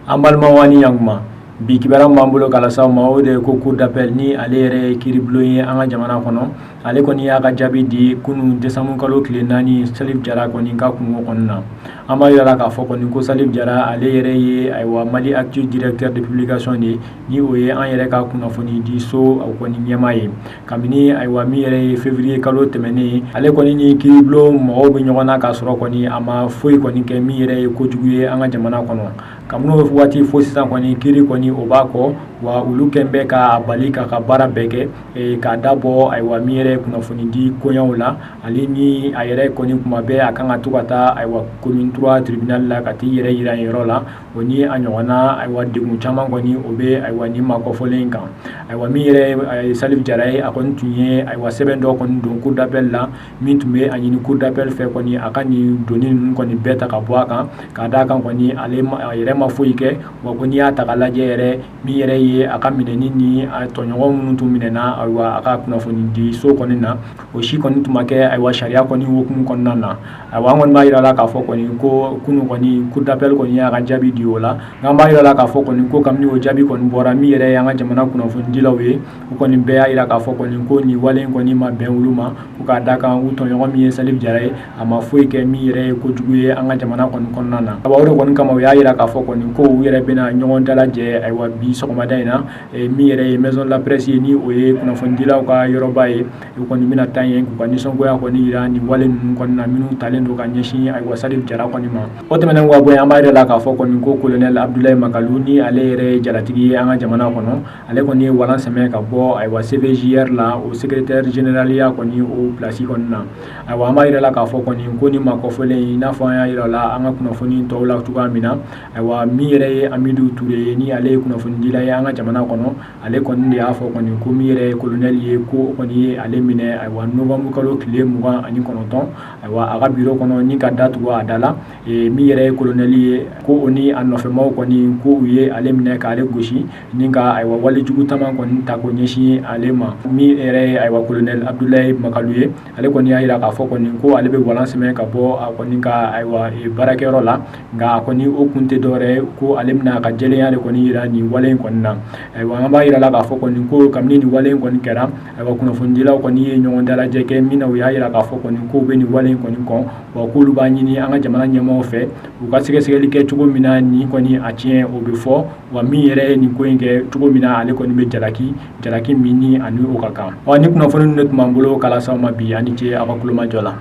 An balimaw, aw ni ɲankuma. Bi kibaruya min b'an bolo k'a lase aw ma, o de ye ko cour d'appel, ni ale yɛrɛ ye kiiribulon ye an ka jamana kɔnɔ, ale kɔni y'a ka jaabi di kunun décembre kalo tile 4, Salif Jara kɔni ka kunko kɔni na. An b'a yira la k'a fɔ kɔni ko Salif Jara, ale yɛrɛ ye ayiwa Mali Actu directeur de publication de ye, ni o ye an yɛrɛ ka kunnafoni di so o kɔni ɲɛmaa ye. Kabini ayiwa min yɛrɛ ye février kalo tɛmɛnen, ale kɔni ni kiiribulon mɔgɔw bɛ ɲɔgɔn na, k'a sɔrɔ kɔni a ma foyi kɔni kɛ min yɛrɛ ye kojugu ye an ka jamana kɔnɔ. Kabini o waati fo sisan kɔni, kiiri kɔni o b'a kɔ wa, olu kɛn bɛ k'a bali k'a ka baara bɛɛ kɛ, k'a dabɔ ayiwa min yɛrɛ ye kunnafoni di koɲaw la. Ale ni a yɛrɛ kɔni, kuma bɛɛ a kan ka to ka taa ayiwa commune 3 tribunal la ka t'i yɛrɛ yira yen yɔrɔ la. O ni a ɲɔgɔnna ayiwa degun caman kɔni o bɛ ayiwa nin maa kɔfɔlen in kan. Ayiwa, min yɛrɛ ye Salif Jara ye, a kɔni tun ye ayiwa sɛbɛn dɔ kɔni don cour d'appel la, min tun bɛ a ɲini cour d'appel fɛ kɔni a ka nin doni ninnu kɔni bɛɛ ta ka bɔ a kan, k'a d'a kan kɔni ale a yɛrɛ ma foyi kɛ. Wa ko n'i y'a ta k'a lajɛ yɛrɛ, min yɛrɛ ye a ka minɛni ni a tɔɲɔgɔn minnu tun minɛna ayiwa a ka kunnafoni di so kɔni na, o si kɔni tun ma kɛ ayiwa sariya kɔni hukumu kɔnɔna na. Ayiwa, an kɔni b'a yira la k'a fɔ kɔni ko kunun kɔni, cour d'appel kɔni y'a ka jaabi di o la. Nka an b'a yira la k'a fɔ kɔni ko kabini o jaabi kɔni bɔra, min yɛrɛ ye an ka jamana kunnafonidilaw ye, u kɔni bɛɛ y'a yira k'a fɔ kɔni ko nin wale in kɔni ma bɛn olu ma, ko k'a da kan u tɔɲɔgɔn min ye Salif Jara ye, a ma foyi kɛ min yɛrɛ ye kojugu ye an ka jamana kɔni kɔnɔna na. Ayiwa, o de kɔni kama u y'a yira k'a fɔ kɔni ko u yɛrɛ bɛna ɲɔgɔn dalajɛ ayiwa bi sɔgɔmada in na, min yɛrɛ ye maison de la presse ye, ni o ye kunnafonidilaw ka yɔrɔba ye. U kɔni bɛna taa yen k'u ka nisɔngoya kɔni yira nin wale ninnu kɔni na minnu talen don ka ɲɛsin ayiwa Salif Jara kɔni ma. O tɛmɛnen ka bɔ yen, an b'a yira la k'a fɔ kɔni ko colonel Abdoulaye Makalu, ni ale yɛrɛ ye jalatigi ye an ka jamana kɔnɔ, ale kɔni ye walan sɛmɛ ka bɔ ayiwa CVJR la, o secrétaire général ya kɔni o place kɔni na. Ayiwa, an b'a yira la k'a fɔ kɔni ko ni maa kɔfɔlen, i n'a fɔ an y'a yira la an ka kunnafoni tɔw la cogoya min na, ayiwa min yɛrɛ ye Amidu Ture ye, ni ale ye kunnafonidila ye an ka jamana kɔnɔ, ale kɔni de y'a fɔ kɔni ko min yɛrɛ ye colonel ye, ko kɔni ye ale minɛ ayiwa novembre kalo tile 29, ayiwa a ka bureau kɔnɔ, ni ka da tugu a da la. Min yɛrɛ ye colonel ye, ko o ni a nɔfɛmaw kɔni, ko u ye ale minɛ k'ale gosi ni ka ayiwa walejugu caman kɔni ta ko ɲɛsin ale ma. Min yɛrɛ ye ayiwa colonel Abdoulaye Makalu ye, ale kɔni y'a yira k'a fɔ kɔni ko ale bɛ walan sɛmɛ ka bɔ a kɔni ka ayiwa baarakɛyɔrɔ la, nka a kɔni o kun tɛ dɔwɛrɛ ye ko ale bɛna a ka jɛlenya de kɔni yira nin wale in kɔni na. Ayiwa, an b'a yira la k'a fɔ kɔni ko kabini nin wale in kɔni kɛra, ayiwa kunnafonidilaw kɔni ye ɲɔgɔn dalajɛ kɛ min na, u y'a yira k'a fɔ kɔni k'u bɛ nin wale in kɔni kɔn, wa k'olu b'a ɲini an ka jamana ɲɛmaaw fɛ u ka sɛgɛsɛgɛli kɛ cogo min na nin kɔni a tiɲɛ o bɛ fɔ, wa min yɛrɛ ye nin ko in kɛ cogo min na, ale kɔni bɛ jalaki, jalaki min ni ani o ka kan. Wa ni kunnafoni ninnu de tun b'an bolo k'a lase aw ma bi. Aw ni ce aw ka kulomajɔ la.